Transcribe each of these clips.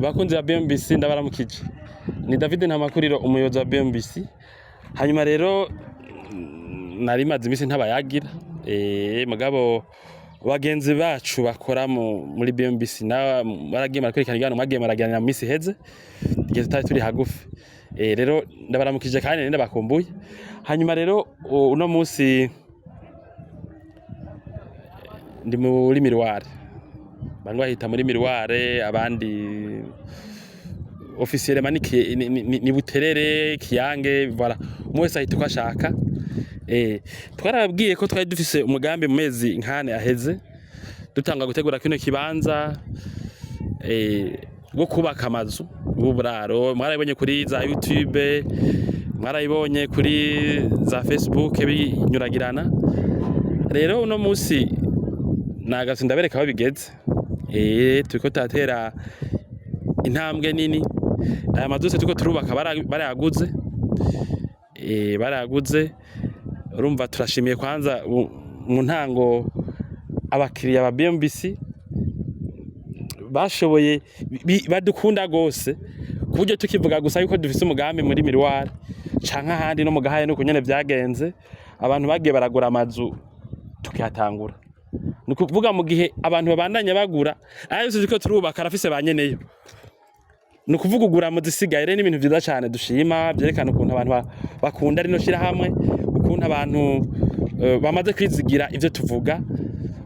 Bakunzi ba BMBC, ndabaramukije. Ni David Ntamakuriro, umuyobozi wa BMBC. Hanyuma rero nari maze iminsi ntabayagira, mugabo bagenzi bacu bakora muri BMBC na baragiye barakurikirana ibiganiro mwagiye muraganira mu minsi iheze igihe tutari turi hagufi. Rero ndabaramukije kandi nari ndabakumbuye. Hanyuma rero uno munsi ndi muri Miroir, bamwe bahita muri Miroir, abandi officiellement ni Buterere Kiyange, voilà, umwe wese ahita uko ashaka. Twarababwiye ko twari dufise umugambi mu mezi nkane aheze, dutanga gutegura kino kibanza wo kubaka amazu y'uburaro. Mwarabibonye kuri za YouTube, mwarabibonye kuri za Facebook binyuragirana. Rero uno munsi nagatse ndabereka aho bigeze. Turiko turatera intambwe nini. Aya mazu yose turiko turubaka barayaguze, barayaguze. Urumva turashimiye kwanza mu ntango abakiriya ba BMBC bashoboye badukunda gose, ku buryo tukivuga gusa yuko dufise umugambi muri Miroir canke ahandi no mu Gahaye, nuko nyene vyagenze, abantu bagiye baragura amazu tukiyatangura. Ni ukuvuga mu gihe abantu babandanya bagura, aya yose turiko turubaka arafise ba nyeneyo. Ni ukuvuga ugura mu zisigaye. Rero n'ibintu vyiza cane dushima, vyerekana ukuntu abantu bakunda rino shirahamwe, ukuntu abantu bamaze kwizigira ivyo tuvuga,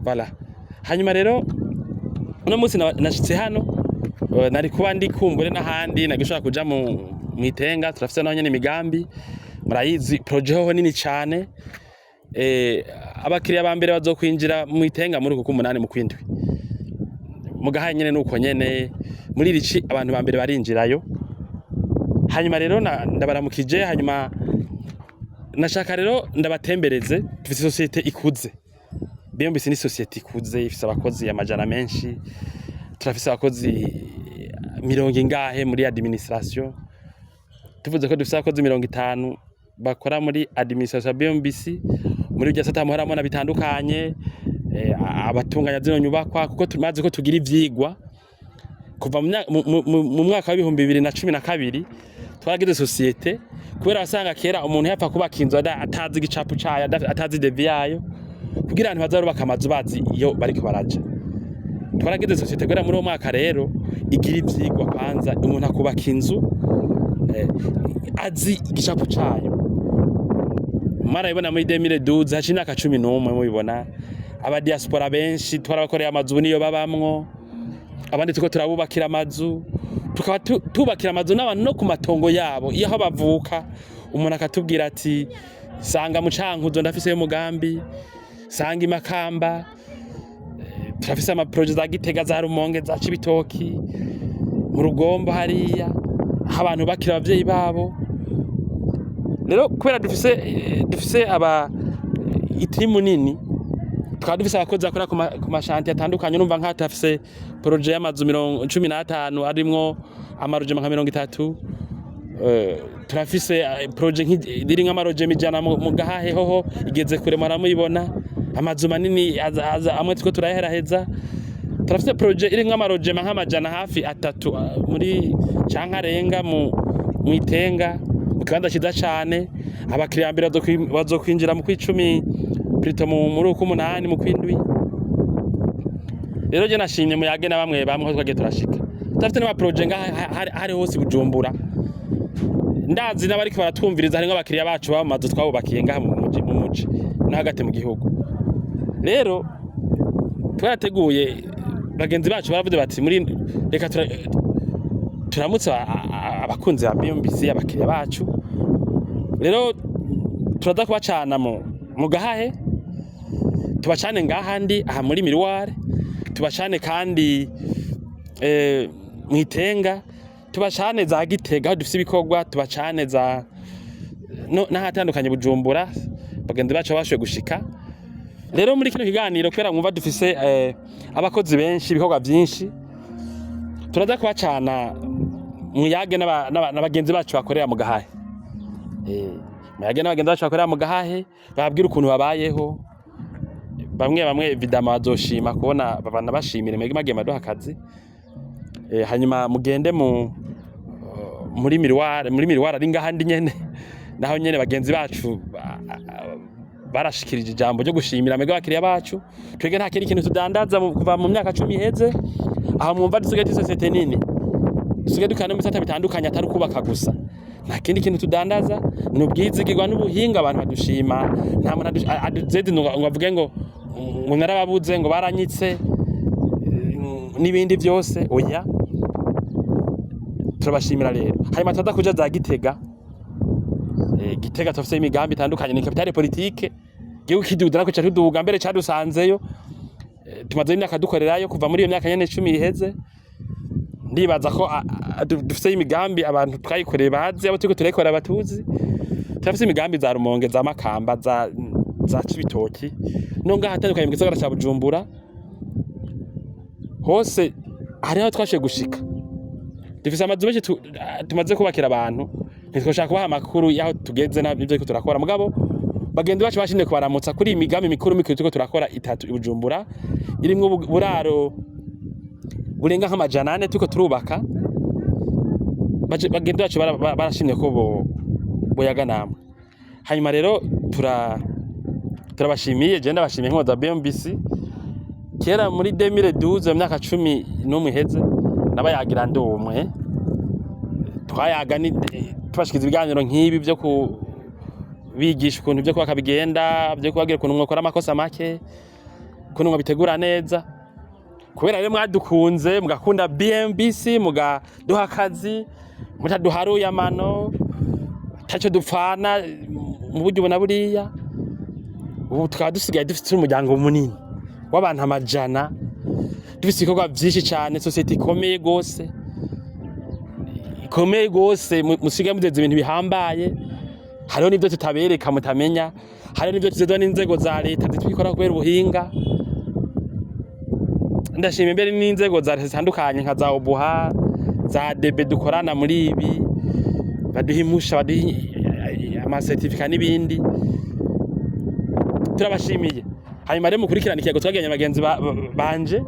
voilà. Hanyuma rero uno munsi nashitse hano, nari kuba ndi kumbure n'ahandi nagishobora kuja mu mwitenga, turafise naho nyene imigambi, murayizi, projet hoho nini cane. Abakiriya ba mbere bazokwinjira mu itenga muri uku k'umunani, mu kwindwi. Mugahaye nyene nuko nyene muri rici abantu ba mbere barinjirayo. Hanyuma rero ndabaramukije. Hanyuma nashaka rero ndabatembereze. Dufise société ikuze. BMBC ni société ikuze, ifise abakozi amajana menshi. Turafise abakozi mirongo ingahe muri administration. Tuvuze ko dufise abakozi 50 bakora muri administration ya BMBC, muri bya sata muhora bitandukanye, abatunganya zino nyubakwa, kuko tumaze ko tugira ivyigwa kuva mu mwaka wa 2012. Twaragize société kubera wasanga kera umuntu yapfa kubaka inzu atazi igicapu cayo, atazi devis yayo, kugira abantu bazarubaka amazu bazi iyo bariko baraja. Twaragize société guhera muri uwo mwaka. Rero igira ivyigwa kwanza, umuntu akubaka inzu azi igicapu cayo. Mwarabibona muri 2012, haciye imyaka 11 mubibona. Aba diaspora benshi twarabakoreye amazu, niyo babamwo. Abandi turiko turabubakira amazu, tukaba tubakira amazu n'abantu no ku matongo yabo iyo aho bavuka. Umuntu akatubwira ati: "Sanga mu Cankuzo ndafiseyo umugambi, sanga i Makamba." Turafise ama projets za Gitega, za Rumonge, za Cibitoki, mu Rugombo hariya aho abantu bakira abavyeyi babo. Rero kubera dufise aba itimu nini, tukaba dufise abakozi bakora ku ma chantiers atandukanye. Urumva nka turafise projet y'amazu 15 arimwo ama logements nka 30. Turafise projet irimwo ama logements 100 mu Gahahe, hoho igeze kure, muramuyibona, amazu manini amwe turiko turayaheraheza. Turafise projet irimwo ama logements nk'amajana hafi atatu muri canke arenga mu mwitenga, mu kibanza ciza cane. Abakiriya mbere bazokwinjira mu kw'icumi, plutôt muri uku umunani, mu kwindwi. Rero je nashimye muyage na bamwe bamwe aho twagiye turashika. Turafite n'ama projets ngaha hari hose i Bujumbura. Ndazi n'abariko baratwumviriza harimwo abakiriya bacu baba mu mazu twabubakiye ngaha mu muji no hagati mu gihugu. Rero twarateguye, bagenzi bacu baravuze bati: "Muri reka turamutse abakunzi ba BMBC, abakiriya bacu." Rero turaza kubacana mu Gahahe, tubacane ngaha ndi aha muri Miroir, tubacane kandi mwitenga, tubacane za Gitega aho dufise ibikorwa, tubacane za no n'ahatandukanye Bujumbura bagenzi bacu bashoboye gushika. Rero muri kino kiganiro, kubera mwumva dufise abakozi benshi, ibikorwa vyinshi, turaza kubacana muyage n'abagenzi bacu bakorera mu Gahahe. Muyage n'abagenzi bacu bakorera mu Gahahe, bababwira ukuntu babayeho. Bamwe bamwe évidemment bazoshima kubona, babana bashimire mwebwe magiye maduha akazi. Hanyuma mugende mu muri miroir, muri miroir ari ngaha ndi nyene, naho nyene bagenzi bacu barashikirije ijambo ryo gushimira mwebwe abakiriya bacu. Twebwe nta kindi kintu tudandaza kuva mu myaka 10 iheze, aho mwumva dusigaye turi société nini, dusigaye dukora no mu bisata bitandukanye atari ukubaka gusa. Nta kindi kintu tudandaza, ni ubwizigirwa n'ubuhinga. Abantu badushima, nta muntu aduzeze ngo avuge ngo narababuze, ngo baranyitse n'ibindi byose, oya. Turabashimira rero. Hanyuma tuza kuja za Gitega. Gitega turafise imigambi itandukanye, ni capitale politique. Igihugu kiduza nako ca tuduga, mbere cadusanzeyo. Tumaze imyaka dukorerayo, kuva muri iyo myaka nyene 10 iheze. Ndibaza ko dufise imigambi abantu twayikoreye bazi, abo turiko turayikorera batuzi. Turafise imigambi za Rumonge, za Makamba, za Cibitoki, no ngaha hatandukanye mu gisagara ca Bujumbura hose hariho aho twashoboye gushika. Dufise amazu menshi tumaze kubakira abantu. Ntitwoshaka kubaha amakuru y'aho tugeze n'ibyo turiko turakora, mugabo bagenzi bacu bashimye kubaramutsa kuri iyi migambi mikuru mikuru turiko turakora itatu i Bujumbura, irimwo uburaro burenga nk'400 turiko turubaka. Bagenzi bacu barashimye ko boyaga namwe. Hanyuma rero turabashimiye, je ndabashimiye nkoza BMBC. Kera muri 2012, mu myaka 11 iheze, nabayagira ndi umwe, twayaga ni tubashikiza ibiganiro nk'ibi byo kubigisha ukuntu ibyo kubaka bigenda, byo kubabwira ukuntu mwakora amakosa make, ukuntu mwabitegura neza. Kubera rero mwadukunze, mugakunda BMBC, mugaduha akazi mutaduharuye amano, taco dupfana mu buryo ubona buriya, ubu tukaba dusigaye dufite umuryango munini w'abantu amajana, dufite ibikorwa vyinshi cane, société ikomeye gose, ikomeye gose. Musigaye muteze ibintu bihambaye. Hariho n'ivyo tutabereka mutamenya, hariho n'ivyo tuzezwa n'inzego za leta zitwikora kubera ubuhinga. Ndashima imbere n'inzego za leta zitandukanye nka za OBUHA, za DB dukorana muri ibi, baduha impusha, baduha amasertifika n'ibindi. Turabashimiye. Hanyuma rero mukurikirana ikiyago twagiranye na bagenzi banje,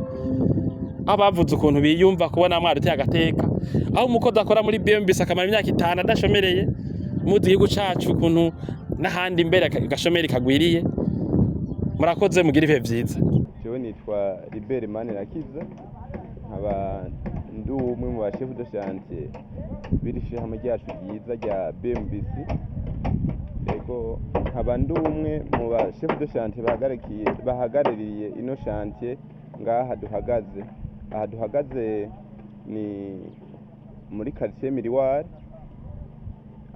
aho bavuze ukuntu biyumva kubona mwaduteye agateka, aho umukozi akora muri BMBC akamara imyaka 5 adashomereye. Muzi igihugu cacu ukuntu n'ahandi imbere agashomeri kagwiriye. Murakoze, mugire ibihe vyiza. Jewe nitwa Libert Manirakiza, nkaba ndi umwe mu ba chef de chantier b'iri shirahamwe ryacu ryiza rya BMBC. Ego, nkaba ndi umwe mu ba chef de chantier bahagarariye ino chantier ngaha duhagaze. Aha duhagaze ni muri quartier Miriwari,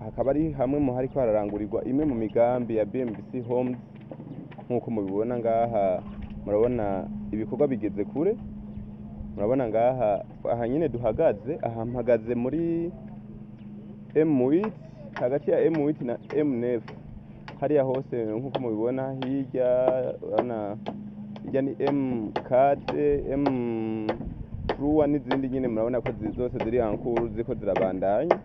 hakaba ari hamwe mu hariko hararangurirwa imwe mu migambi ya BMBC Homes. Nk'uko mubibona ngaha, murabona ibikorwa bigeze kure. Murabona ngaha, aha nyine duhagaze, aha mpagaze muri M8, hagati ya M8 na M9 hariya hose. Nk'uko mubibona hirya, urabona hirya ni M4, M3 n'izindi nyine. Murabona ko zose ziri en cours, ziriko zirabandanya.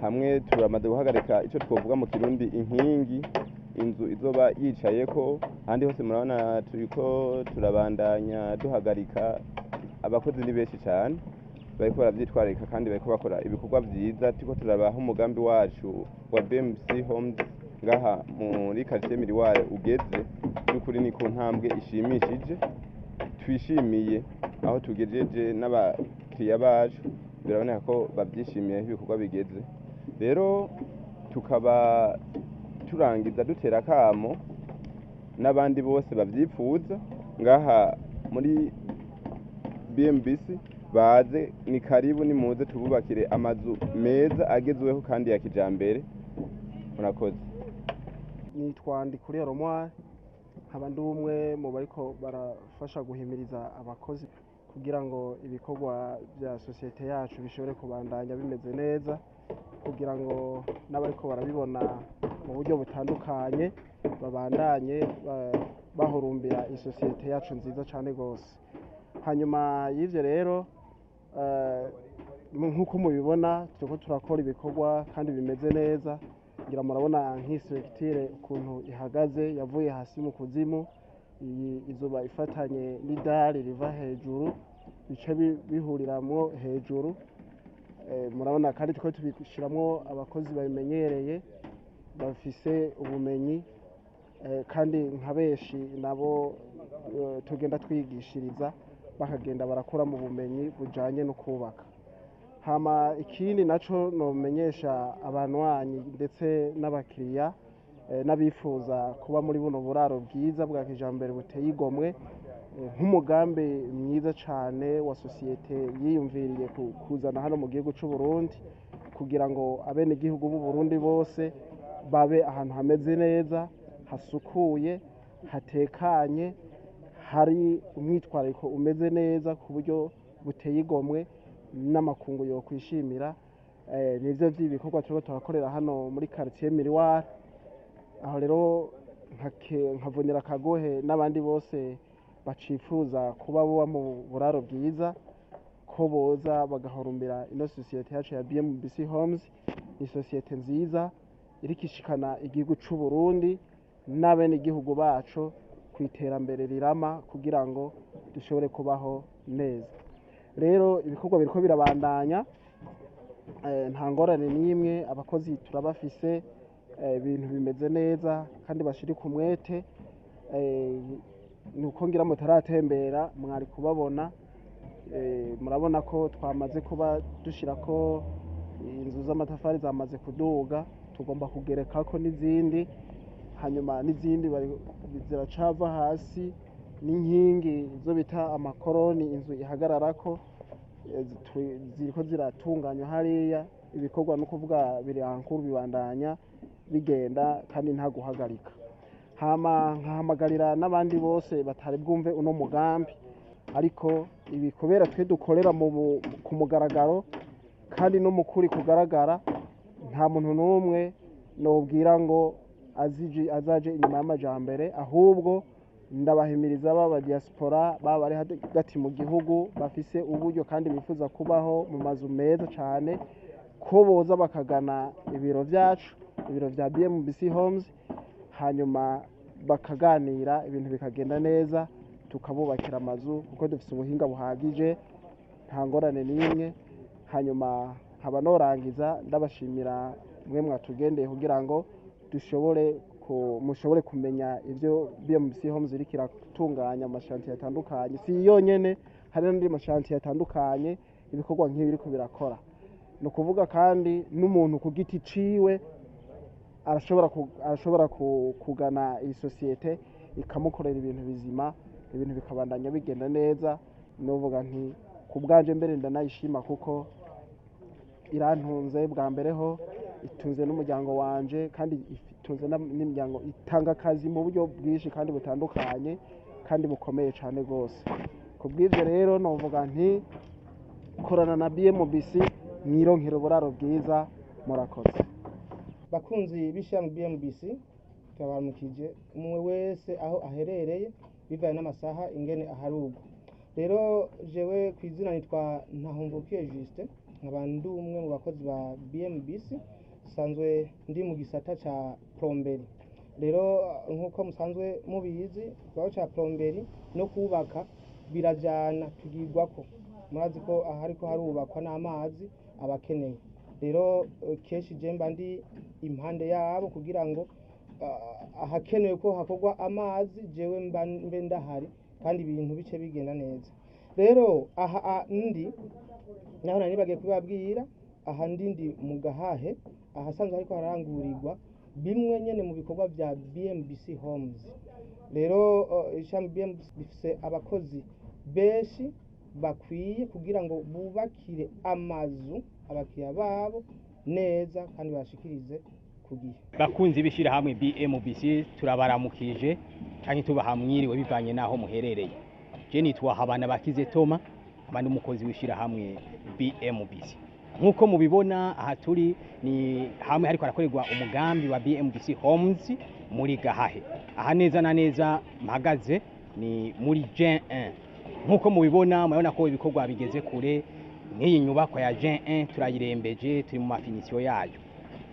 Hamwe turamaze guhagarika ico twovuga mu Kirundi inkingi, inzu izoba yicayeko. Ahandi hose murabona turiko turabandanya duhagarika. Abakozi ni benshi cane, bariko baravyitwararika kandi bariko bakora ibikorwa vyiza. Turiko turabaha umugambi wacu wa BMC Homes ngaha muri quartier Miriware ugeze, by'ukuri ni ku ntambwe ishimishije. Twishimiye aho tugejeje, n'abakiriya bacu biraboneka ko bavyishimiye aho ibikorwa bigeze. Rero tukaba turangiza dutera akamo n'abandi bose bavyipfuza ngaha muri BMBC baze, ni karibu, nimuze tububakire amazu meza agezweho kandi ya kijambere. Murakoze. Nitwa Ndikuriyo Romoir, nkaba ndi umwe mu bariko barafasha guhimiriza abakozi kugira ngo ibikorwa bya sosiyete yacu bishobore kubandanya bimeze neza, kugira ngo n'abariko barabibona mu buryo butandukanye babandanye bahurumbira isosiyete yacu nziza cyane rwose. Hanyuma y'ivyo rero, nk'uko mubibona, turiko turakora ibikorwa kandi bimeze neza. Ngira murabona nk'i structure ukuntu ihagaze, yavuye hasi mu kuzimu. Iyi izoba ifatanye n'idari riva hejuru. Bice bihuriramwo hejuru. Murabona kandi two tubishiramwo abakozi babimenyereye, bafise ubumenyi, kandi nka benshi nabo tugenda twigishiriza, bakagenda barakura mu bumenyi bujanye no kubaka. Hama ikindi naco nomenyesha abanywanyi ndetse n'abakiriya, n'abifuza kuba muri buno buraro bwiza bwa kijambere buteye igomwe, nk'umugambi mwiza cane wa sosiyete yiyumviriye kuzana hano mu gihugu c'u Burundi, kugira ngo abenegihugu b'u Burundi bose babe ahantu hameze neza, hasukuye, hatekanye, hari umwitwarariko umeze neza ku buryo buteye igomwe n'amakungu yokwishimira. Nivyo vy'ibikorwa turiko turakorera hano muri quartier Miroir. Aho rero nkavunira akagohe n'abandi bose bacifuza kuba boba mu buraro bwiza, ko boza bagahurumbira ino sosiyete yacu ya BMBC Homes. Ni sosiyete nziza iriko ishikana igihugu c'u Burundi n'abenegihugu baco ku iterambere rirama, kugira ngo dushobore kubaho neza. Rero ibikorwa biriko birabandanya, nta ngorane n'imwe, abakozi turabafise, ibintu bimeze neza kandi bashirika umwete. Nuko ngira mutaratembera mwari kubabona. Murabona ko twamaze kuba dushirako inzu z'amatafari zamaze kuduga, tugomba kugerekako n'izindi, hanyuma n'izindi ziracava hasi, n'inkingi zo bita amakoroni inzu ihagararako, ziriko ziratunganywa hariya. Ibikorwa no kuvuga biri ankuru bibandanya bigenda kandi nta guhagarika. Hama nkahamagarira n'abandi bose batari bwumve uno mugambi, ariko ibi kubera twe dukorera ku mugaragaro kandi no mu kuri kugaragara, nta muntu n'umwe nobwira ngo azaje inyuma y'amajambere, ahubwo ndabahimiriza baba diaspora, baba bari hagati mu gihugu bafise uburyo kandi bifuza kubaho mu mazu meza cane, ko boza bakagana ibiro vyacu, ibiro vya BMBC Homes, hanyuma bakaganira, ibintu bikagenda neza, tukabubakira amazu kuko dufise ubuhinga buhagije, nta ngorane n'imwe. Hanyuma nkaba norangiza ndabashimira mwe mwatugendeye kugira ngo mushobore kumenya ivyo BMBC Homes iriko iratunganya mu mashantiye atandukanye. Si yonyene, hari n'andi mashantiye atandukanye ibikorwa nk'ibi biriko birakora. Ni ukuvuga kandi n'umuntu ku giti ciwe arashobora kugana iyi sosiyete ikamukorera ibintu bizima, ibintu bikabandanya bigenda neza. Novuga nti ku bwanje mbere ndanayishima kuko irantunze bwa mbere ho, itunze n'umuryango wanje, kandi itunze n'imiryango, itanga akazi mu buryo bwinshi kandi butandukanye kandi bukomeye cane gose. Ku bw'ivyo rero novuga nti korana na BMBC mwironkere uburaro bwiza. Murakoze. Bakunzi b'ishirahamwe BMBC, turabaramukije umwe wese aho aherereye bivanye n'amasaha ingene aharugwa. Rero jewe kw'izina nitwa Ntahomvukiye Justin, nkaba ndi umwe mu bakozi ba BMBC, nsanzwe ndi mu gisata ca plomberie. Rero nk'uko musanzwe mubizi, igikorwa ca plomberie no kubaka birajana, tugirwako. Murazi ko ahariko harubakwa n'amazi aba akenewe. Rero kenshi je mba ndi impande yabo kugira ngo ahakenewe ko hakorwa amazi jewe mba mbe ndahari, kandi ibintu bice bigenda neza. Rero aha ndi naho nari nibagiye kubabwira, aha ndi mu Gahahe, ahasanzwe hariko harangurirwa bimwe nyene mu bikorwa vya BMBC Homes. Rero ishami BMBC rifise abakozi benshi bakwiye kugira ngo bubakire amazu abakiriya babo neza kandi bashikirize ku gihe. Bakunzi b'ishirahamwe BMBC, turabaramukije canke tubaha mwiriwe bivanye n'aho muherereye. Je nitwa Habana Bakize Toma, nkaba ndi umukozi w'ishirahamwe BMBC. Nk'uko mubibona aha turi ni hamwe hariko harakorerwa umugambi wa BMBC Homes muri Gahahe. Aha neza na neza mpagaze ni muri Gen 1. Nk'uko mubibona, murabona ko ibikorwa bigeze kure. Nk'iyi nyubakwa ya Gen 1 turayirembeje, turi mu ma finition yayo.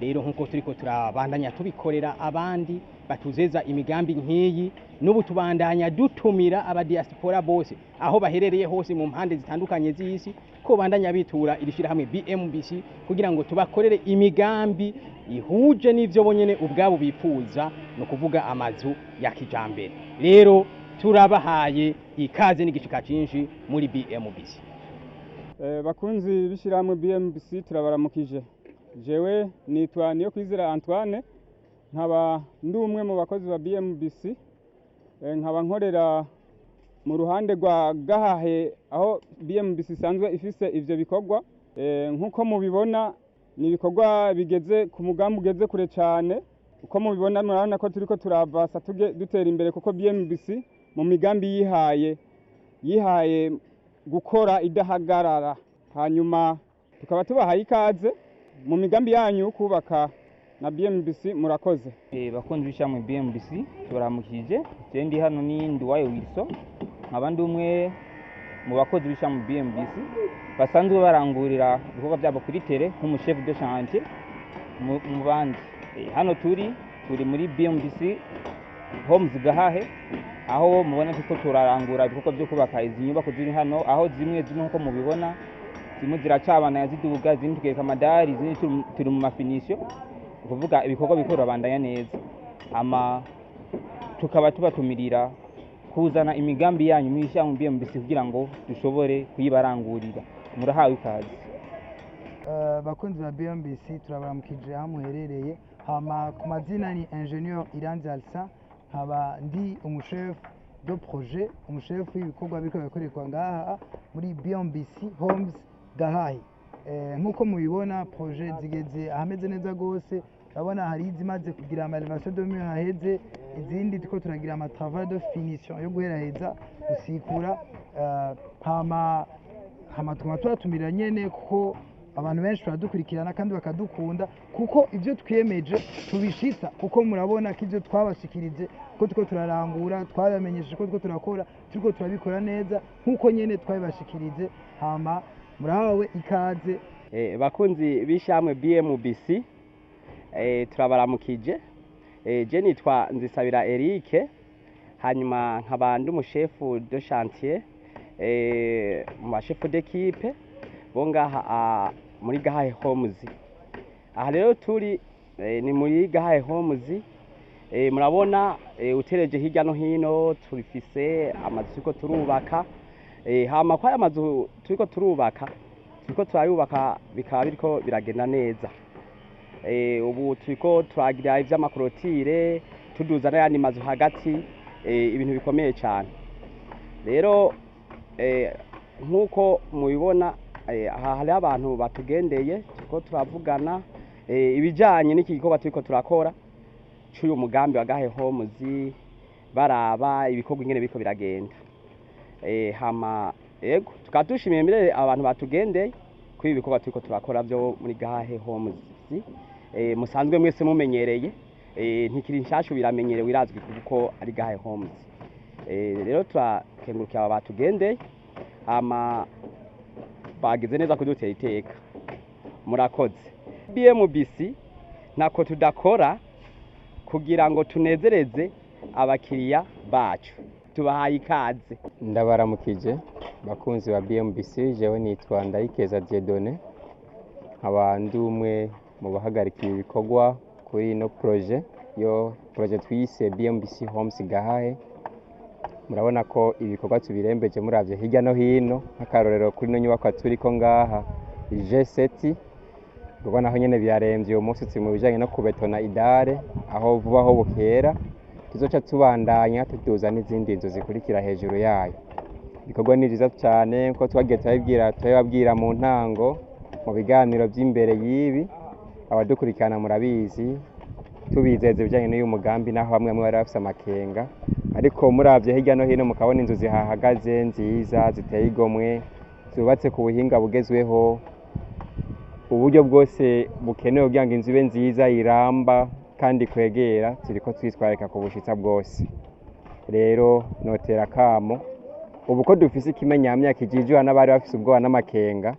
Rero nkuko turiko turabandanya tubikorera abandi batuzeza imigambi nk'iyi, n'ubu tubandanya dutumira abadiaspora bose aho baherereye hose mu mpande zitandukanye z'isi ko bandanya bitura iri shirahamwe BMBC kugira ngo tubakorere imigambi ihuje n'ivyo bonyene ubwabo bifuza, no kuvuga amazu ya kijambere. Rero turabahaye ikaze n'igishika cinshi muri BMBC. Bakunzi b'ishyirahamwe BMBC, turabaramukije. Jewe nitwa Niyokwizera Antoine, nkaba ndi umwe mu bakozi ba BMBC, nkaba nkorera mu ruhande rwa Gahahe aho BMBC isanzwe ifise ivyo bikorwa. Nk'uko mubibona, ni ibikorwa bigeze ku mugambi ugeze kure cyane. Uko mubibona, murabona ko turiko turavasa dutera imbere, kuko BMBC mu migambi yihaye gukora idahagarara. Hanyuma tukaba tubahaye ikaze mu migambi yanyu kubaka na BMBC. Murakoze. Bakunzi b'ishyirahamwe BMBC, tubaramukije. Je ndi hano ni Nduwayo Wilson, nkaba ndi umwe mu bakozi b'ishyirahamwe BMBC basanzwe barangurira ibikorwa byabo kuri terrain nk'umu chef de chantier mu bandi. Hano turi muri BMBC Homes Gahahe, aho mubona turiko turarangura ibikorwa byo kubaka izi nyubako ziri hano, aho zimwe zimwe, nk'uko mubibona, zimwe ziracabana ziduga, izindi tugereka amadari, izindi turi mu ma finition. Ukuvuga ibikorwa biriko birabandanya neza. Ama tukaba tubatumirira kuzana imigambi yanyu mw'ishyirahamwe BMBC kugira ngo dushobore kuyibarangurira. Murahawe ikaze. Bakunzi ba BMBC, turabaramukije aho muherereye. Hama ku mazina ni Ingénieur Iranzi Alsa, nkaba ndi umu chef de projet, umushefu w'ibikorwa biriko birakorerwa ngaha muri BMBC Homes Gahahe. Nk'uko mubibona, projet zigeze ahameze neza gose. Urabona hari izimaze kugira ama élévation de mur haheze, izindi turiko turagira ama travaux de finition yo guheraheza gusikura. Hama tukaba tubatumira nyene, kuko abantu benshi baradukurikirana kandi bakadukunda, kuko ibyo twiyemeje tubishitsa, kuko murabona ko ibyo twabashikirije ko turiko turarangura, twabamenyesheje ko turiko turakora, turiko turabikora neza nk'uko nyene twabibashikirije. Hama murahawe ikaze. Bakunzi b'ishyirahamwe BMBC, turabaramukije. Je nitwa Nzisabira Eric, hanyuma nkaba ndi umushefu de chantier, mu bashefu d'équipe bo ngaha muri Gahahe Homes. Aha rero turi ni muri Gahahe Homes. Murabona utereje hirya no hino turifise amazu turiko turubaka. Hama kwa aya mazu turiko turubaka, turiko turayubaka, bikaba biriko biragenda neza. Ubu turiko turagira ivy'ama clôture, tuduza n'ayandi mazu hagati, ibintu bikomeye cyane. Rero nk'uko mubibona, aha hariho abantu batugendeye, turiko turavugana ibijanye n'iki gikorwa turiko turakora c'uyu mugambi wa Gahahe Homes, baraba ibikorwa ingene biriko biragenda. Hama ego tukaba dushimiye mbere abantu batugendeye kuri ibi bikorwa turiko turakora byo muri Gahahe Homes. Musanzwe mwese mumenyereye, ntikiri nshasha, biramenyerewe, irazwi kuko ari Gahahe Homes. Rero turakengurukiye aba batugendeye, hama bagize neza kudutera iteka. Murakoze. BMBC ntako tudakora kugira ngo tunezereze abakiriya bacu. Tubahaye ikaze. Ndabaramukije bakunzi ba BMBC. Jewe nitwa Ndayikeza Dieudonné, nkaba ndi umwe mu bahagarikiye ibikorwa kuri ino projet, yo projet twise BMBC Homes Gahahe. Murabona ko ibikorwa tubirembeje muravye hirya no hino. Nk'akarorero, kuri ino nyubakwa turiko ngaha G7, ibikorwa naho nyene biraremvye. Uyu munsi turi mu bijanye no kubetona i dalle, aho vuba aho bukera tuzoca tubandanya tuduza n'izindi nzu zikurikira hejuru yayo. Ibikorwa ni vyiza cane, nkuko twagiye turabibabwira mu ntango mu biganiro vy'imbere y'ibi. Abadukurikirana murabizi, tubizeza ibijanye n'uyu mugambi, naho bamwe bamwe bari bafise amakenga, ariko muravye hirya no hino mukabona inzu zihahagaze nziza ziteye igomwe, zubatse ku buhinga bugezweho, uburyo bwose bukenewe kugira ngo inzu ibe nziza, iramba kandi kwegera, turiko twitwararika ku bushitsa bwose. Rero notera akamo ubu ko dufise ikimenyamyaka kijijura n'abari bafise ubwoba n'amakenga,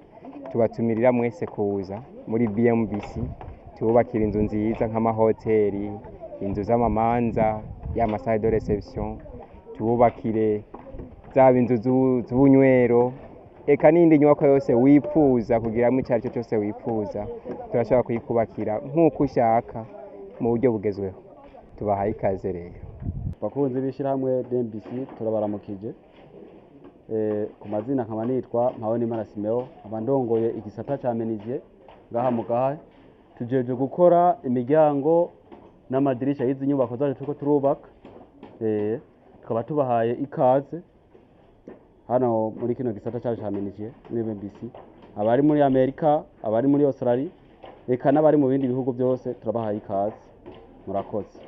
tubatumirira mwese kuza muri BMBC. Tububakira inzu nziza nk'amahoteli, inzu z'amamanza, ya ma salle de réception, tububakire zaba inzu z'ubunywero, eka n'indi nyubako yose wifuza kugiramwo, ico ari cyo cyose wifuza turashobora kuyikubakira nk'uko ushaka mu buryo bugezweho. Tubahaye ikaze rero. Bakunzi b'ishyirahamwe BMBC, turabaramukije. Ku mazina nkaba nitwa Mpawenimana Simeo, nkaba ndongoye igisata ca menuisier ngaha mu Gahahe. Tujejwe gukora imiryango n'amadirisha y'izi nyubako zacu turiko turubaka. Tukaba tubahaye ikaze hano muri kino gisata cacu ca menuisier muri BMBC. Abari muri Amerika, abari muri Australia, eka n'abari mu bindi bihugu byose, turabahaye ikaze. Murakoze.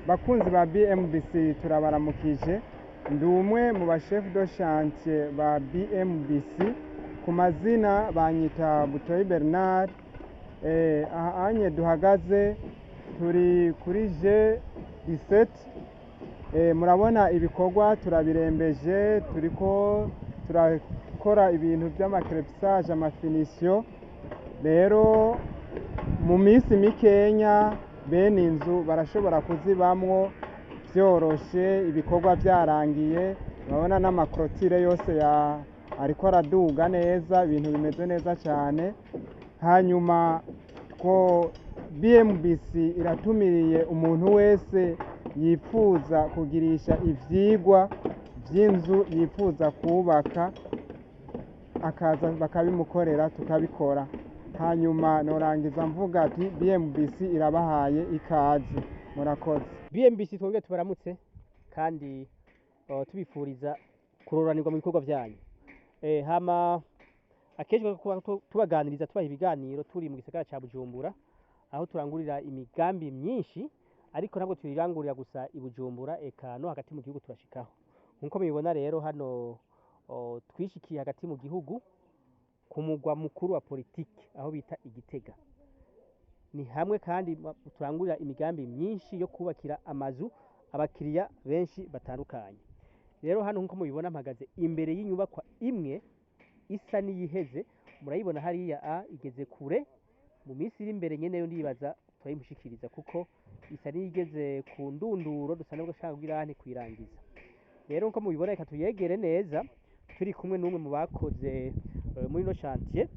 Bakunzi ba BMBC, turabaramukije. Ndi umwe mu ba chef de chantier ba BMBC, ku mazina banyita Butoyi Bernard. Aha anye duhagaze turi kuri G17. Murabona ibikorwa turabirembeje, turiko turakora ibintu by'ama crépissage, ama finition. Rero mu minsi mikenya bene inzu barashobora kuzibamwo byoroshe, ibikorwa byarangiye. Urabona n'ama clôture yose ya ariko araduga neza, ibintu bimeze neza cyane. Hanyuma ko BMBC iratumiriye umuntu wese yifuza kugirisha ivyigwa by'inzu yifuza kubaka, akaza bakabimukorera, tukabikora. Hanyuma norangiza mvuga ati BMBC irabahaye ikaze, murakoze. BMBC twongere tubaramutse kandi tubifuriza kuroranirwa mu bikorwa byanyu. Hama akenshi kuba tubaganiriza, tubaha ibiganiro turi mu gisagara ca Bujumbura, aho turangurira imigambi myinshi, ariko ntabwo tuyirangurira gusa i Bujumbura, eka no hagati mu gihugu turashikaho. Nkuko mubibona rero hano twishikiye hagati mu gihugu, ku mugwa mukuru wa politiki, aho bita Igitega. Ni hamwe kandi turangurira imigambi myinshi yo kubakira amazu abakiriya benshi batandukanye. Rero hano nkuko mubibona mpagaze imbere y'inyubakwa imwe isa n'iyiheze, murayibona hariya a igeze kure. Mu minsi iri imbere nyene yo ndibaza turayimushikiriza, kuko isa n'iyigeze ku ndunduro, dusa n'ubwo ashaka kugira hano kuyirangiza. Rero nkuko mubibona, reka tuyegere neza, turi kumwe n'umwe mu bakoze muri ino chantier,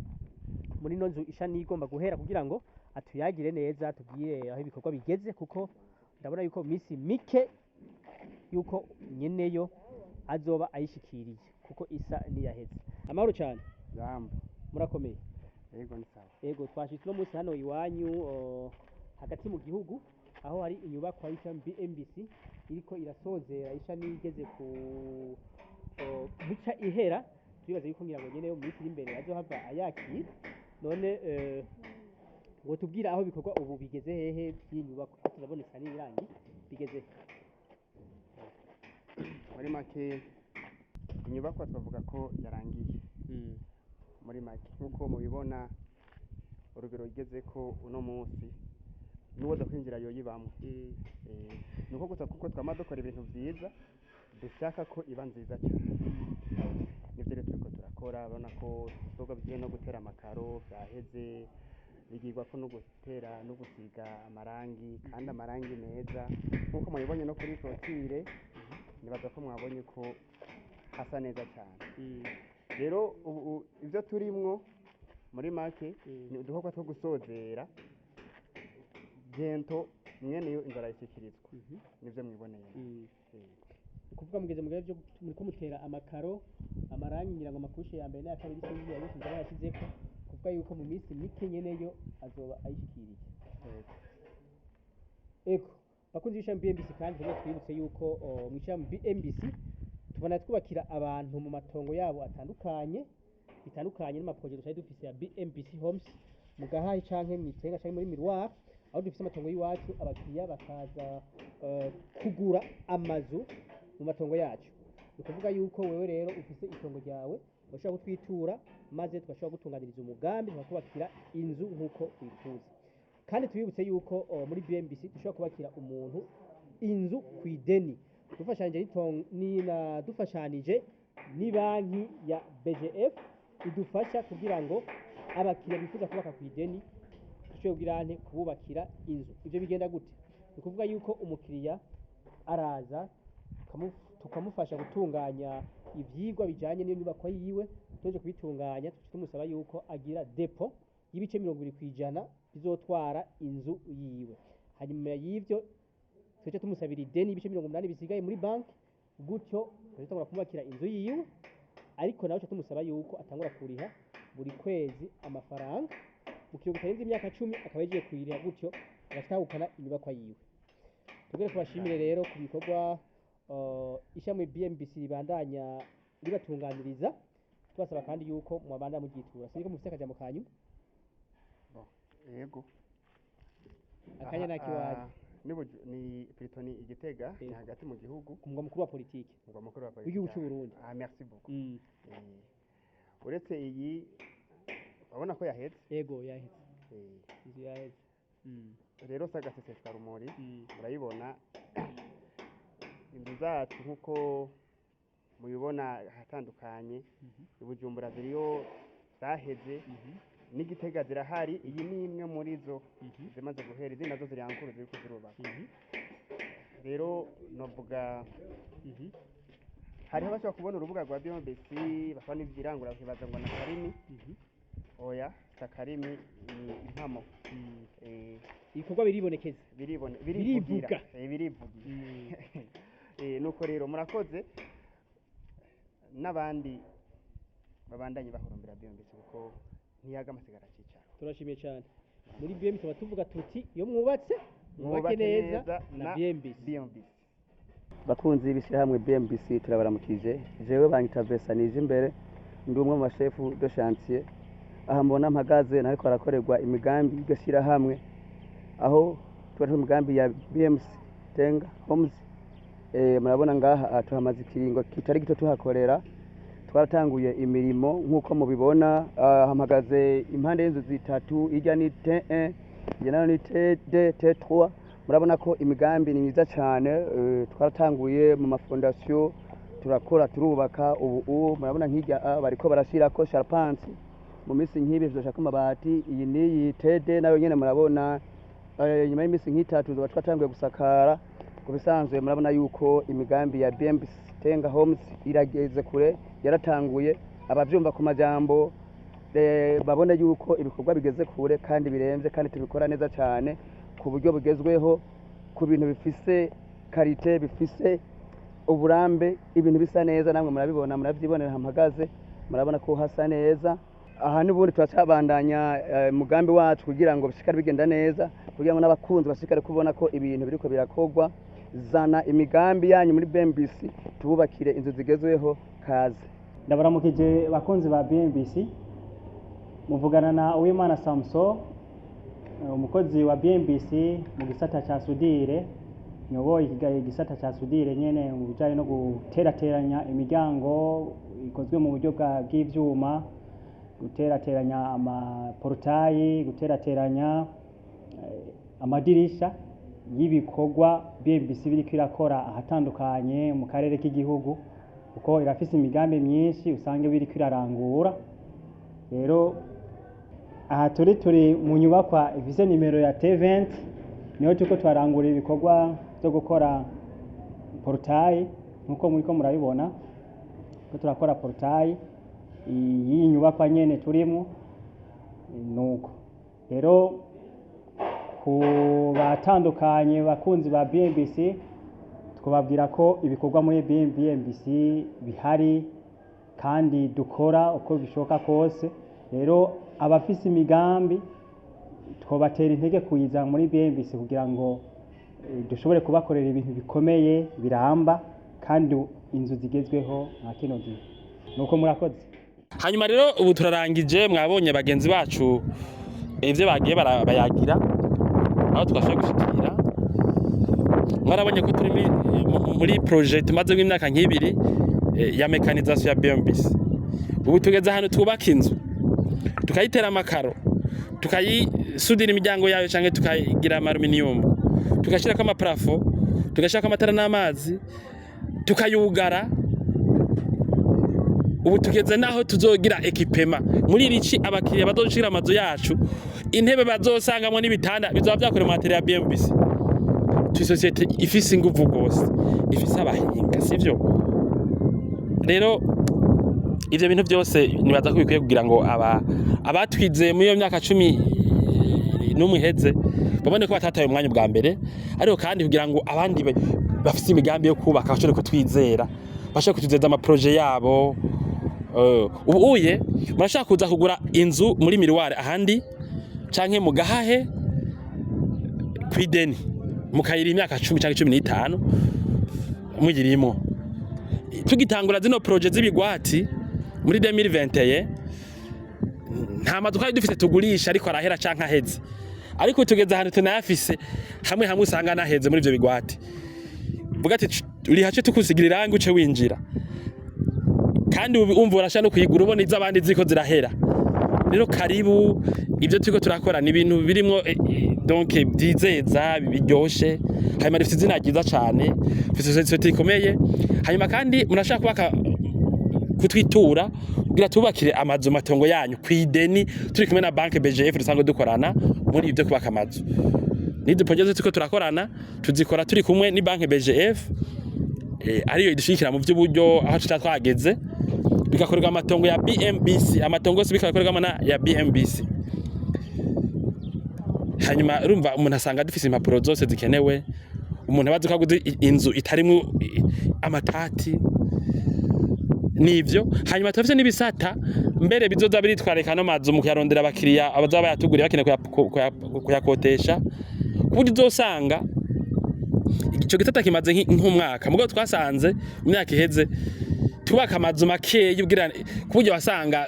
muri ino nzu isha n'igomba guhera, kugira ngo atuyagire neza, tubwire aho ibikorwa bigeze, kuko ndabona yuko mu minsi mike yuko nyeneyo azoba ayishikiriye, kuko isa n'iyaheze. Amahoro cyane. Jambo. Murakomeye? Yego, ni sawa. Yego, twashitse uno munsi hano iwanyu hagati mu gihugu, aho hari inyubakwa y'ishami BMBC iriko irasozera, isha n'igeze ku guca ihera. Turibaza yuko ngira ngo nyene yo mu minsi iri imbere azohava ayakira. None ngo tubwire aho bikorwa ubu bigeze hehe by'inyubakwa, kuko turabona isa n'ibirangi, bigeze he? Muri make inyubakwa twavuga ko yarangiye. Muri make nk'uko mubibona, urugero igeze ko uno munsi n'uwoza kwinjira yoyibamwo. Ni uko gusa kuko twama dukora ibintu vyiza, dushaka ko iba nziza cyane. Nivyo rero turiko turakora. Urabona ko ibikorwa bigiye no gutera amakaro vyaheze, bigirwa ko no gutera no gusiga amarangi, kandi amarangi meza nk'uko mubibonye no kuri clôture. Nibaza ko mwabonye ko hasa neza cyane. Rero ubu ibyo turimwo muri make ni udukorwa two gusozera, bientôt mwene yo inzara ishyikirizwa, nivyo mwiboneye. Ni ukuvuga mugeze mu gihe byo muriko mutera amakaro, amarangi, ngira ngo ama couches ya mbere n'aya kabiri sinzi yose nzaba yashizeko, kuvuga yuko mu minsi mike nyeneyo azoba ayishikiriye. Ego, bakunzi b'ishami BMBC, kandi tumwe twibutse yuko mu ishami BMBC tubona twubakira abantu mu matongo yabo atandukanye, bitandukanye n'ama projets dusanzwe dufise ya BMBC Homes mu Gahahe canke mw'Itenga canke muri Miroir, aho dufise amatongo y'iwacu, abakiriya bakaza kugura amazu mu matongo yacu. Ni ukuvuga yuko wewe rero ufise itongo ryawe urashobora kutwitura, maze tugashobora gutunganiriza umugambi, tukakubakira inzu nk'uko wifuza. Kandi tubibutse yuko muri BMBC dushobora kubakira umuntu inzu ku ideni, dufashanije dufashanije ni banki ya BGF idufasha kugira ngo abakiriya bifuza kubaka ku ideni. Dushobore kugira nte kububakira inzu. Ivyo bigenda gute? Ni ukuvuga yuko umukiriya araza tukamufasha gutunganya ivyigwa bijanye n'iyo nyubako yiwe. Tuhejeje kubitunganya, tuca tumusaba yuko agira dépôt y'ibice 20% bizotwara inzu yiwe. Hanyuma y'ivyo, tuca tumusabira ideni y'ibice 80 bisigaye muri banki. Gutyo tuca dutangura kumubakira inzu yiwe, ariko nawe tuca tumusaba yuko atangura kuriha buri kwezi amafaranga mu kiringo kitarenze imyaka 10, akaba yagiye kuyiriha, gutyo agatahukana inyubakwa yiwe. Tugere tubashimire rero ku bikorwa ishami BMBC ribandanya ribatunganiriza, tubasaba kandi yuko mwabanda mugitura. Sinzi ko mufite akajambo kanyu. Yego. Akanya Aha, nakiwanyu. Ni plutôt ni Igitega, ni hagati mu gihugu. Ku mugwa mukuru wa politiki Umugwa mukuru wa politiki w'igihugu c'u Burundi. Ah, merci beaucoup. Uretse iyi urabona ko yahetse. Yego, yahetse. Inzu yahetse. Rero si agaseseshwa rumuri, murayibona inzu zacu nk'uko mubibona ahatandukanye i Bujumbura ziriyo zaheze, n'Igitega zirahari. Iyi ni imwe muri zo zimaze guhera, izindi nazo ziri en cours, ziriko zirubakwa. Rero novuga hariho abashobora kubona urubuga rwa BMBC bakabona ivyirangura bakibaza ngo na karimi. Oya, si akarimi, ni impamo. Ibikorwa biribonekeza. Biribone. Birivuga. Birivugira. Birivugira. Nuko rero murakoze, n'abandi babandanye bahurumbira BMBC kuko ntiyaga amasigara cicaro. Turashimiye cyane. Muri BMBC tuba tuvuga tuti: iyo mwubatse, mwubake neza na BMBC. BMBC. Bakunzi b'ishyirahamwe BMBC, turabaramukije. Jewe banyita Vesa nije imbere, ndi umwe mu bashefu de chantier. Aha mbona mpagaze nariko harakorerwa imigambi y'iryo shyirahamwe, aho tuba turi imigambi ya BMC Tenga Homes. Murabona ngaha, aha tuhamaze ikiringo kitari gito tuhakorera. Twaratanguye imirimo nk'uko mubibona. Mpagaze impande y'inzu zitatu, irya ni T1, irya nayo ni T2, T3. Murabona ko imigambi ni myiza cyane. Twaratanguye mu ma fondations, turakora, turubaka. Ubu murabona nk'irya A bariko barashirako charpente, mu minsi nk'ibi tuzoshaka amabati. Iyi n'iyi T2 nayo nyene murabona, nyuma y'iminsi nk'itatu tuzoba twatanguye gusakara. Ku bisanzwe murabona yuko imigambi ya BMBC Tenga Homes irageze kure, yaratanguye. Abavyumva ku majambo babone yuko ibikorwa bigeze kure kandi biremvye, kandi tubikora neza cyane ku buryo bugezweho, ku bintu bifise qualité, bifise uburambe, ibintu bisa neza. Namwe murabibona, muravyibonera. Mpagaze murabona ko hasa neza. Aha n'ubundi turacabandanya umugambi wacu kugira ngo bishikare bigenda neza, kugira ngo n'abakunzi bashikare kubona ko ibintu biriko birakorwa. Zana imigambi yanyu muri BMBC, tububakire inzu zigezweho. Kaze. Ndabaramukije bakunzi ba BMBC. Muvugana na Uwimana Samson, umukozi wa BMBC mu gisata ca soudure. Nyoboye igisata ca soudure nyene mu bijanye no guterateranya imiryango ikozwe mu buryo bw'ivyuma, guterateranya ama portails, guterateranya amadirisha y'ibikorwa BMBC biriko irakora ahatandukanye mu karere k'igihugu, kuko irafise imigambi myinshi usanga biriko irarangura. Rero aha turi mu nyubakwa ifise nimero ya T20, niho turiko turarangura ibikorwa byo gukora portail nkuko muriko murabibona ko turakora portail iyi nyubakwa nyene turimo. Nuko rero ku batandukanye bakunzi ba BMBC, twababwira ko ibikorwa muri BMBC bihari kandi dukora uko bishoboka kose. Rero abafise imigambi twobatera intege kuyiza muri BMBC kugira ngo dushobore kubakorera ibintu bikomeye biramba kandi inzu zigezweho nka kino gihe. Nuko murakoze. Hanyuma rero ubu turarangije. Mwabonye bagenzi bacu ivyo bagiye bayagira aho twashoboye gushikira. Mwarabonye ko turi muri projet tumazemo imyaka nk'ibiri ya mécanisation ya BMBC. Ubu tugeze ahantu twubaka inzu, tukayitera amakaro, tukayisudira imiryango yayo canke tukayigira ama aluminium, tugashirako ama plafonds, tugashirako amatara n'amazi, tukayugara. Ubu tugeze naho tuzogira équipement muri iri ci. Abakiriya bazoshira amazu yacu, intebe bazosangamwo n'ibitanda bizoba vyakorewe mu matériel ya BMBC. Turi société ifise inguvu gose, ifise abahinga, sivyo? Rero ivyo bintu byose nibaza ko bikwiye kugira ngo aba abatwizeye muri iyo myaka 11 iheze babone ko batataye umwanya bwa mbere, ariko kandi kugira ngo abandi bafise imigambi yo kubaka bashobore kutwizera, bashobore kutuzeza ama projets yabo. Ubu uye murashaka kuza kugura inzu muri Miroir ahandi canke mu Gahahe kw'ideni, mukayira imyaka 10 canke 15 mugirimo. Tugitangura zino projets z'ibigwati muri 2021, nta mazu twari dufise tugurisha ariko arahera canke aheze, ariko tugeze ahantu tunayafise, hamwe hamwe usanga naheze muri ivyo bigwati. Vuga ati uri hace tukusigira irangi uce winjira, kandi ubu umva urashaka no kuyigura ubona iz'abandi ziko zirahera. Rero karibu, ibyo turiko turakora ni ibintu birimwo donc byizeza biryoshe. Hanyuma rifite izina ryiza cane, rifite société ikomeye. Hanyuma kandi murashaka kubaka, kutwitura kugira tubakire amazu matongo yanyu kw'ideni, turi kumwe na banque BGF dusanzwe dukorana muri ibyo kubaka amazu. N'izi projets turiko turakorana tuzikora turi kumwe ni banque BGF, ariyo idushigikira mu by'uburyo aho tuta twageze, bigakorerwa amatongo ya BMBC, amatongo yose bikakorerwamo na ya BMBC. Hanyuma urumva umuntu asanga dufise impapuro zose zikenewe, umuntu abazi ko aguze inzu itarimwo amatati nivyo. Hanyuma turafise n'ibisata mbere bizoza biritwareka no mazu mu kuyarondera abakiriya abazaba bayatuguriye bakeneye kuyakotesha, ku buryo uzosanga ico gisata kimaze nk'umwaka. Mugabo twasanze mu myaka iheze tubaka amazu makeya ubwira, ku buryo wasanga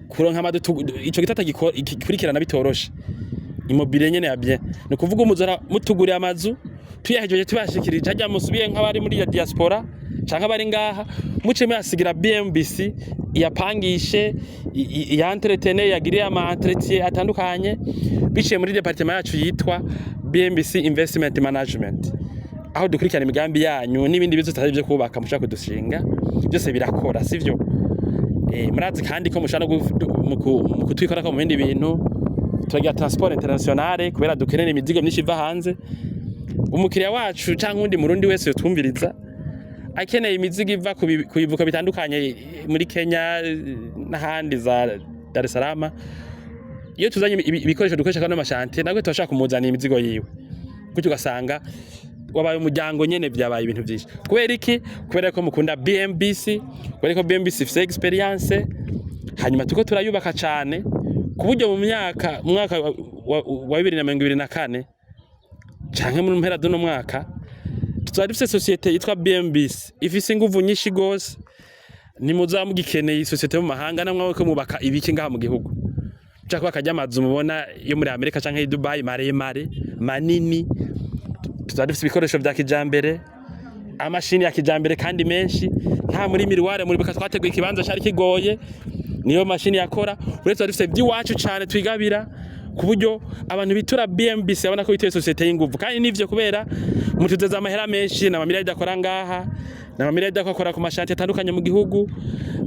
kuronka amazu ico gisata gikurikirana bitoroshe. Immobilier nyene ya bien, ni ukuvuga umuzora mutuguriye amazu, tuyahejeje tubashikirije hajya musubiye nk'abari muri ya diaspora canke abari ngaha, muce muyasigira BMBC iyapangishe, iya entretene, yagiriye ama entretien atandukanye biciye muri département yacu yitwa BMBC Investment Management, aho dukurikirana imigambi yanyu n'ibindi bizo tutari byo kubaka mushaka kudushinga, byose birakora, sivyo? Murazi kandi ko mushaka no mu kutwikorako mu bindi bintu. Turagira transport internationale kubera dukenera imizigo myinshi iva hanze. Umukiriya wacu canke uwundi murundi wese yotwumviriza akeneye imizigo iva ku bivuko bitandukanye muri Kenya n'ahandi za Dar es Salaam, iyo tuzanye ibikoresho dukoresha kano ma chantiers, nabwo turashaka kumuzanira imizigo yiwe gutyo, ugasanga wabaye umuryango nyene. Vyabaye ibintu vyinshi. Kubera iki? Kubera ko mukunda BMBC, kubera ko BMBC ifise expérience. Hanyuma turiko turayubaka cane ku buryo mu myaka mu mwaka wa 2024 canke mu mpera z'uno mwaka tuzaba dufise société yitwa BMBC ifise inguvu nyinshi gose. Nimuzaba mugikeneye isosiyete yo mu mahanga, namwe ko mubaka ibiki ngaha mu gihugu, nshaka kubaka ajya amazu mubona yo muri Amerika canke i Dubai maremare manini, tuzaba dufise ibikoresho vya kijambere, amashini ya kijambere kandi menshi. Nta muri Miroir muri buka twateguye ikibanza cari kigoye, niyo mashini yakora. Uretse dufise iby'iwacu cane twigabira, ku buryo abantu bitura BMBC babona ko bituye société y'inguvu. Kandi nivyo, kubera mutuzeza amahera menshi n'amamiliyari akora ngaha, n'amamiliyari akora ku ma chantiers atandukanye mu gihugu,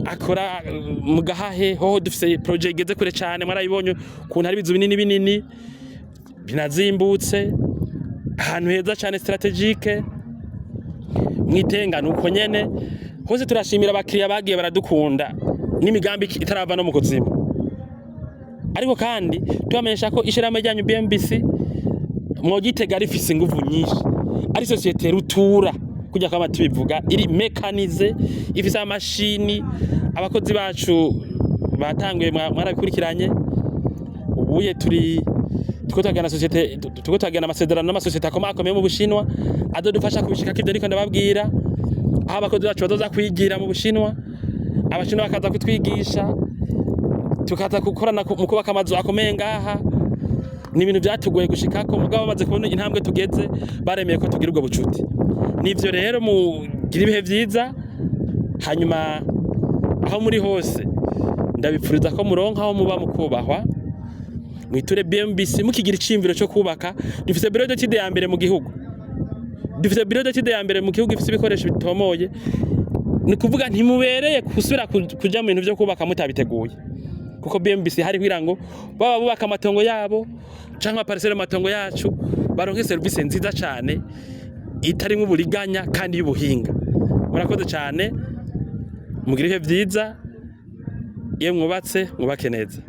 akora mu Gahahe hoho dufise projet igeze kure cane. Mwarayibonye ukuntu hari ibizu binini binini binazimbutse, ahantu heza cane stratégique. Mwitenga nuko nyene hose. Turashimira abakiriya bagiye baradukunda n'imigambi itarava no mu kuzimu, ariko kandi tubamenyesha ko ishirahamwe ryanyu BMBC mwogitega rifise inguvu nyinshi, ari société rutura kujya kwama tubivuga, iri mécanisée, ifise amashini. Abakozi bacu batanguye, mwarabikurikiranye. Ubuye turi turiko turagana société, turiko turagana amasezerano n'amasosiyete akomakomeye mu Bushinwa azodufasha kubishikako ivyo ariko ndababwira, aho abakozi bacu bazoza kwigira mu Bushinwa, Abashinwa bakaza kutwigisha, tukaza gukorana mu kubaka amazu akomeye ngaha. Ni ibintu byatugoye gushikako, mugabo bamaze kubona intambwe tugeze baremeye ko tugira ubwo bucuti. Nivyo rero, mugira ibihe vyiza. Hanyuma aho muri hose ndabipfuriza ko muronka aho muba mukubahwa. Mwiture BMBC mukigira iciyumviro cyo kubaka. Dufise bureau d'étude ya mbere mu gihugu, dufise bureau d'étude ya mbere mu gihugu ifise ibikoresho bitomoye. Ni kuvuga ntimubereye gusubira kuja mu bintu vyo kubaka mutabiteguye, kuko BMBC hari kugira ngo baba bubaka amatongo yabo canke amaparcelle, amatongo yacu, baronke service nziza cane itarimwo uburiganya kandi y'ubuhinga. Murakoze cane, mugire ibihe vyiza. Iyo mwubatse, mwubake neza.